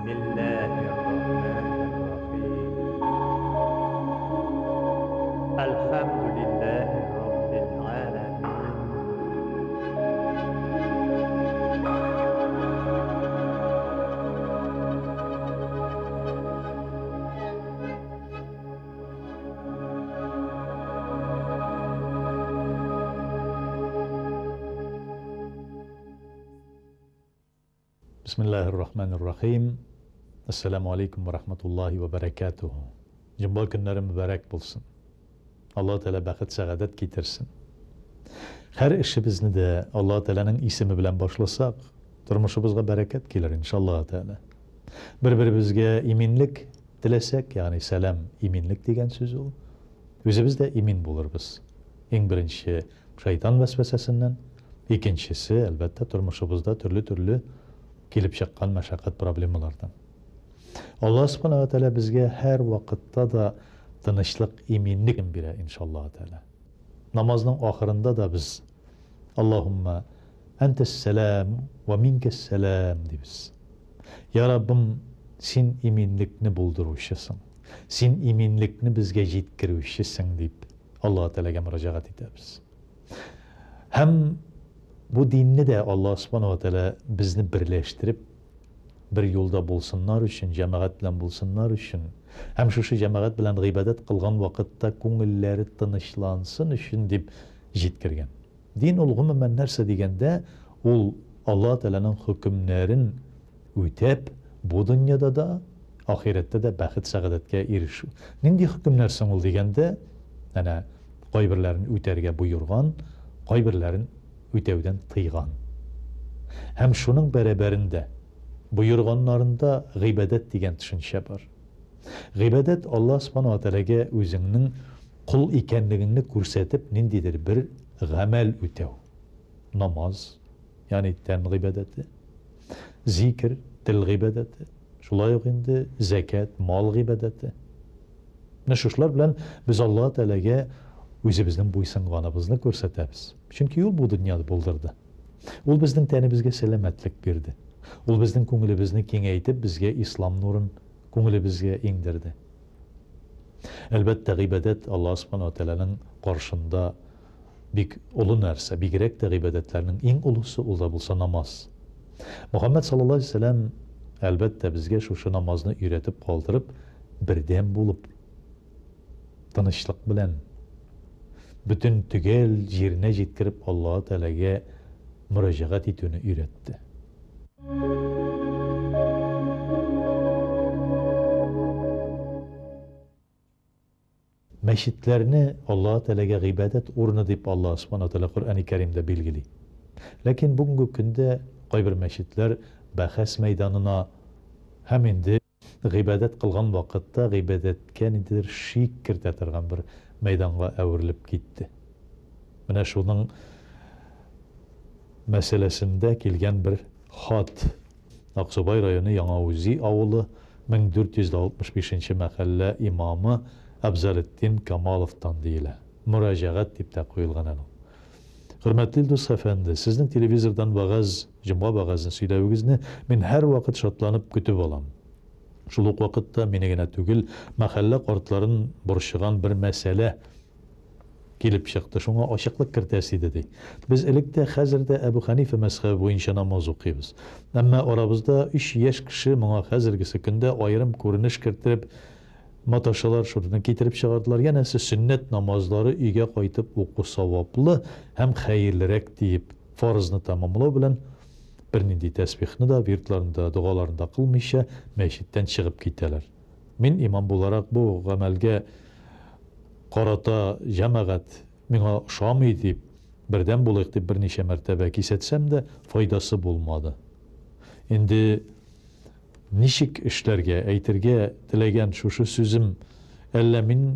Bismillahirrahmanirrahim. Elhamdülillahi Rabbil alemin. Бисмиллаһир-рахманир-рахим. Ассаламу алейкум ва рахматуллахи ва баракатуху. Җомга көннәре мөбарәк булсын. Аллаһ Тәгалә бәхет, сәгадәт китерсен. Һәр эшебезне дә Аллаһ Тәгаләнең исеме белән башласак, тормышыбызга бәрәкәт килер, иншаллаһ Тәгалә. Бер-беребезгә иминлек теләсәк, ягъни сәлам, иминлек дигән сүз ул. Үзебез дә имин булырбыз. Иң беренче шайтан вәсвәсәсеннән, икенчесе, әлбәттә, тормышыбызда төрле-төрле килеп чыккан мәшәкать проблемалардан. Аллаһ Субхана ва Тәгалә безгә һәр вакытта да тынычлык, иминлек бирә, иншаллаһ Тәгалә. Намазның ахырында да без Аллаһумма әнтәс сәлам ва минкәс сәлам дибез. Я Раббым, син иминлекне булдыручысың. Син иминлекне безгә җиткерүчесең дип Аллаһ Тәгаләгә мөрәҗәгать итәбез. Һәм бу динне дә Аллаһ Субхана ва Тәгалә безне берләштереп, бер юлда булсыннар өчен, җәмәгать белән булсыннар өчен, һәм шушы җәмәгать белән гыйбадәт кылган вакытта күңелләре тынычлансын өчен дип җиткергән. Дин ул гомумән нәрсә дигәндә, ул Аллаһ Тәгаләнең хөкемнәрен үтәп, бу дөньяда да, ахирәттә дә бәхет-сәгадәткә ирешү. Нинди хөкемнәр соң ул дигәндә, әнә кайберләрен үтәргә боерган, кайберләрен үтәүдән тыйган. Һәм шуның бәрабәрендә, боерганнарында гыйбадәт дигән төшенчә бар. Гыйбадәт Аллаһ Субхана ва Тәгаләгә үзеңнең кол икәнлегеңне күрсәтеп ниндидер бер гамәл үтәү. Намаз, ягъни тән гыйбадәте, зикер, тел гыйбадәте, шулай ук инде зәкят, мал гыйбадәте. Менә шушылар белән без Аллаһ Тәгаләгә үзебезнең буйсынганыбызны күрсәтәбез. Чөнки ул бу дөньяны булдырды. Ул безнең тәнебезгә сәламәтлек бирде. Ул безнең күңелебезне киңәйтеп, безгә ислам нурын күңелебезгә иңдерде. Әлбәттә, гыйбадәт Аллаһ Субхана ва Тәгаләнең каршында бик олы нәрсә, бигрәк тә гыйбадәтләрнең иң олысы ул да булса намаз. Мөхәммәд саллаллаһу алейһи вәсәләм, әлбәттә, безгә шушы намазны өйрәтеп калдырып, бердәм булып, тынычлык белән, бөтен төгәл җиренә җиткереп Аллаһы Тәгаләгә мөрәҗәгать итүне өйрәтте. Мәчетләрне Аллаһы Тәгаләгә гыйбадәт урыны дип Аллаһ Субхана ва Тәгалә Коръәни Кәримдә билгели. Ләкин бүгенге көндә кайбер мәчетләр бәхәс мәйданына һәм инде гыйбадәт кылган вакытта гыйбадәткә ниндидер шик кертә торган бер мәйданга әверелеп китте. Менә шуның мәсьәләсендә килгән бер хат. Аксубай районы Яңа Үзи авылы 1465 нче мәхәллә имамы Абзалетдин Камаловтан диелә. Мөрәҗәгать дип тә куелган әле ул. Хөрмәтле Илдус әфәнде, сезнең телевизордан вәгазь, җомга вәгазен сөйләвегезне мин һәрвакыт шатланып көтеп алам. Шул ук вакытта мине генә түгел, мәхәллә картларын борчыган бер мәсьәлә килеп чыкты, шуңа ачыклык кертәсе иде, ди. Без элек тә, хәзер дә Әбү Хәнифә мәзхәбе буенча намаз укыйбыз. Әмма арабызда өч яшь кеше моңа хәзергесе көндә аерым күренеш кертереп маташалар, шуны китереп чыгардылар, янәсе, сөннәт намазлары өйгә кайтып уку саваплы һәм хәерлерәк диеп, фарызны тәмамлау белән бернинди тәсбихны да, вирдларын да, догаларын да кылмыйча мәчеттән чыгып китәләр. Мин имам буларак бу гамәлгә карата җәмәгать миңа ошамый дип, бердәм булыйк дип берничә мәртәбә кисәтсәм дә, файдасы булмады. Инде ничек эшләргә, әйтергә теләгән шушы сүзем әллә мин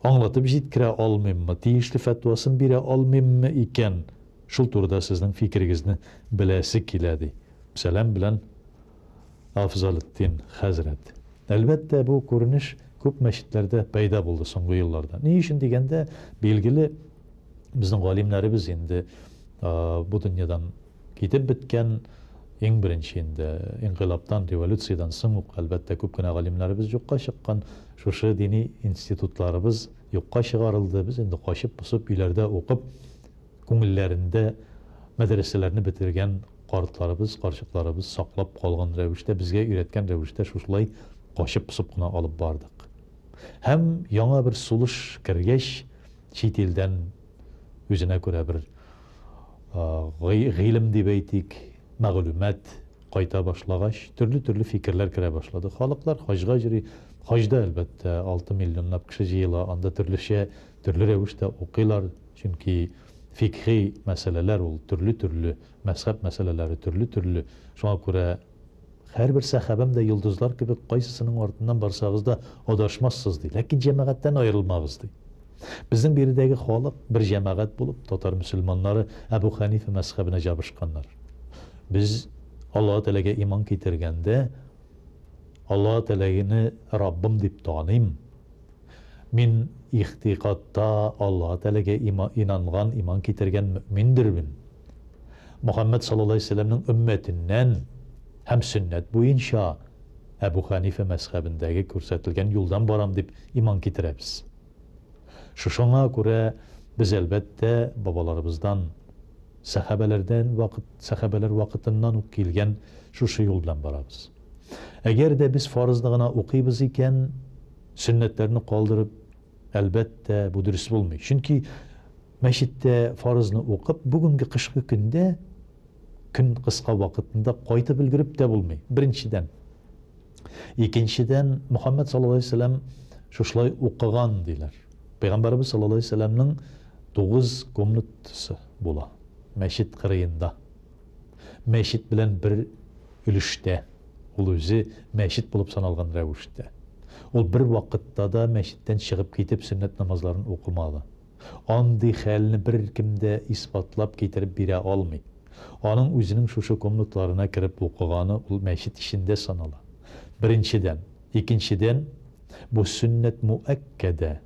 аңлатып җиткерә алмыйммы, тиешле фәтвасын бирә алмыйммы икән, шул турыда сезнең фикерегезне беләсе килә, ди. Сәлам белән Афзалетдин хәзрәт. Әлбәттә, бу күренеш күп мәчетләрдә пәйда булды соңгы елларда. Ни өчен дигәндә, билгеле, безнең галимнәребез инде бу дөньядан китеп беткән, Иң беренче инде инкыйлабтан, революциядән соң ук, әлбәттә, күп кенә галимнәребез юкка чыккан. Шушы дини институтларыбыз юкка чыгарылды. Без инде качып-посып өйләрдә укып, күңелләрендә мәдрәсәләрне бетергән картларыбыз, карчыкларыбыз саклап калган рәвештә, безгә өйрәткән рәвештә шушылай качып-посып кына алып бардык. Һәм яңа бер сулыш кергәч, чит илдән үзенә күрә бер гыйлем дип әйтик, мәгълүмат кайта башлагач, төрле-төрле фикерләр керә башлады. Халыклар хаҗга йөри. Хаҗда, әлбәттә, 6 миллионлап кеше җыела, анда төрлечә, төрле рәвештә укыйлар, чөнки фикхи мәсьәләләр ул төрле-төрле, мәзһәб мәсьәләләре төрле-төрле. Шуңа күрә һәрбер сәхабәм дә йолдызлар кебек, кайсысының артыннан барсагыз да адашмассыз, ди. Ләкин җәмәгатьтән аерылмагыз, ди. Безнең биредәге халык бер җәмәгать булып, татар мөселманнары Әбү Хәнифә мәзһәбенә җабышканнар. Без Аллаһы Тәгаләгә иман китергәндә, Аллаһы Тәгаләне Раббым дип таныйм. Мин ихтикадта Аллаһы Тәгаләгә инанган, иман китергән мөэминдермен. Мөхәммәд саллаллаһу галәйһи ва сәлләмнең өммәтеннән һәм сөннәт буенча Әбү Хәнифә мәзһәбендәге күрсәтелгән юлдан барам дип иман китерәбез. Шушыңа күрә без, әлбәттә, бабаларыбыздан, сәхабәләрдән вакыт, сәхабәләр вакытыннан ук килгән шушы юл белән барабыз. Әгәр дә без фарызны гына укыйбыз икән, сөннәтләрне калдырып, әлбәттә, бу дөрес булмый. Чөнки мәчеттә фарызны укып, бүгенге кышкы көндә, көн кыска вакытында кайтып өлгереп тә булмый, беренчедән. Икенчедән, Мөхәммәд саллаллаһу алейһи ва сәлләм шушылай укыган, диләр. Пәйгамбәребез саллаллаһу алейһи ва сәлләмнең 9 комнатасы була мәчет кырыенда. Мәчет белән бер өлештә, ул үзе мәчет булып саналган рәвештә. Ул бер вакытта да мәчеттән чыгып китеп сөннәт намазларын укымады. Андый хәлне беркем дә исбатлап китереп бирә алмый. Аның үзенең шушы комнатларына кереп укыганы ул мәчет эчендә санала. Беренчедән. Икенчедән, бу сөннәт муәккәдә.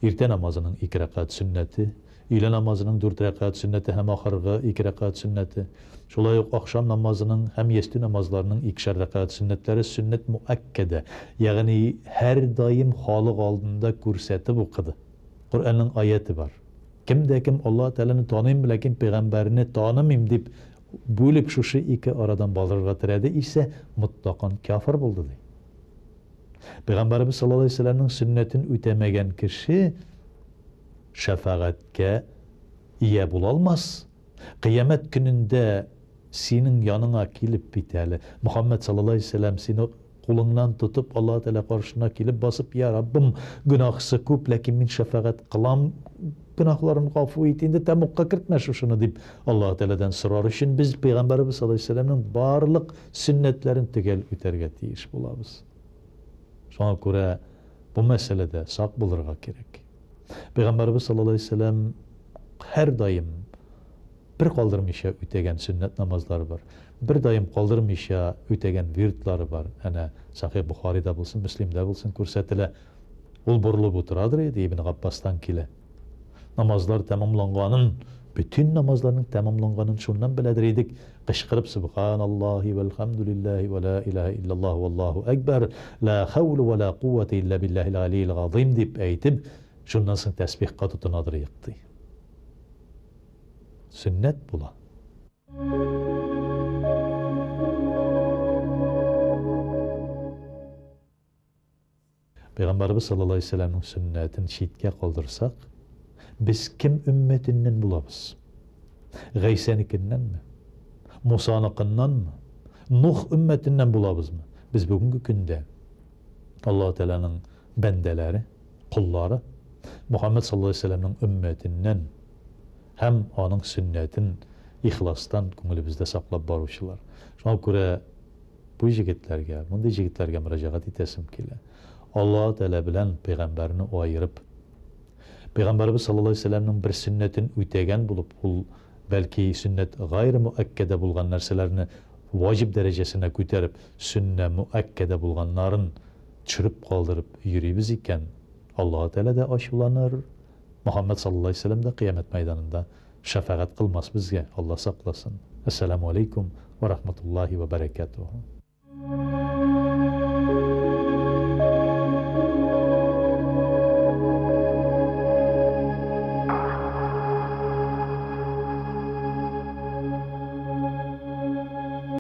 Иртә намазының ике рәкәгать сөннәте, өйлә намазының дүрт рәкәгать сөннәте һәм ахыргы ике рәкәгать сөннәте, шулай ук ахшам намазының һәм ястү намазларының икешәр рәкәгать сөннәтләре сөннәт муәккәдә, ягъни һәрдаим халык алдында күрсәтеп укыды. Коръәннең аяте бар. Кем дә кем Аллаһ Тәгаләне таныйм, ләкин пәйгамбәрне танымыйм дип бүлеп шушы ике арадан барырга теләде исә, мотлакан кяфер булды, ди. Пәйгамбәребез саллаллаһу алейһи ва сәлләмнең сөннәтен үтәмәгән кеше шәфәгатькә ия була алмас. Кыямәт көнендә синең яныңа килеп бит әле Мөхәммәд саллаллаһу алейһи ва сәлләм сине кулыңнан тотып Аллаһ Тәгалә каршына килеп басып, Я Раббым, гөнаһсы күп, ләкин мин шәфәгать кылам, гөнаһларын гафу ит, инде тәмугка кертмә шушыны дип Аллаһ Тәгаләдән сорар өчен без Пәйгамбәребез саллаллаһу алейһи ва сәлләмнең барлык сөннәтләрен төгәл үтәргә тиеш булабыз. Шуңа күрә бу мәсьәләдә сак булырга кирәк. Пәйгамбәребез саллаллаһу алейһи ва сәлләм һәрдаим бер калдырмыйча үтәгән сөннәт намазлары бар. Бер даим калдырмыйча үтәгән вирдлары бар. Әнә Сахих Бухарида булсын, Мөслимдә булсын күрсәтелә. Ул борылып утырадыр иде, Ибн Габбастан килә. Намазлар тәмамланганын, бөтен намазларның тәмамланганын шуннан беләдер идек. Кычкырып Субханаллаһи вәлхәмдүлилләһи вә ла илаһә иллаллаһу валлаһу әкбәр, ла хәүлә вә ла куввәтә илля биллаһил галиил газыйм дип әйтеп, шуннан соң тәсбихка тотынадыр идек, ди. Сөннәт була. Пәйгамбәребез саллаллаһу алейһи ва сәлләмнең сөннәтен читкә калдырсак, без кем өммәтеннән булабыз? Гайсәнекеннәнме? Мусаныкыннанмы? Нух өммәтеннән булабызмы? Без бүгенге көндә Аллаһ Тәгаләнең бәндәләре, коллары, Мухаммәд саллаллаһу алейһи ва сәлләмнең өммәтеннән һәм аның сөннәтен ихластан күңелебездә саклап баручылар. Шуңа күрә Бу җегетләргә, мондый җегетләргә мөрәҗәгать итәсем килә. Аллаһы Тәгалә белән пәйгамбәрне аерып, Пәйгамбәребез саллаллаһу алейһи ва сәлләмнең бер сөннәтен үтәгән булып, ул бәлки сөннәт гайре муәккәдә булган нәрсәләрне ваҗиб дәрәҗәсенә күтәреп, сөннә муәккәдә булганнарын төшереп калдырып йөрибез икән, Аллаһы Тәгалә дә ачуланыр, Мөхәммәд саллаллаһу алейһи ва сәлләм дә кыямәт мәйданында Шәфәгать кылмас безгә, Алла сакласын. Әссәламү алейкум вә рахматуллаһи вә бәрәкәтүһү.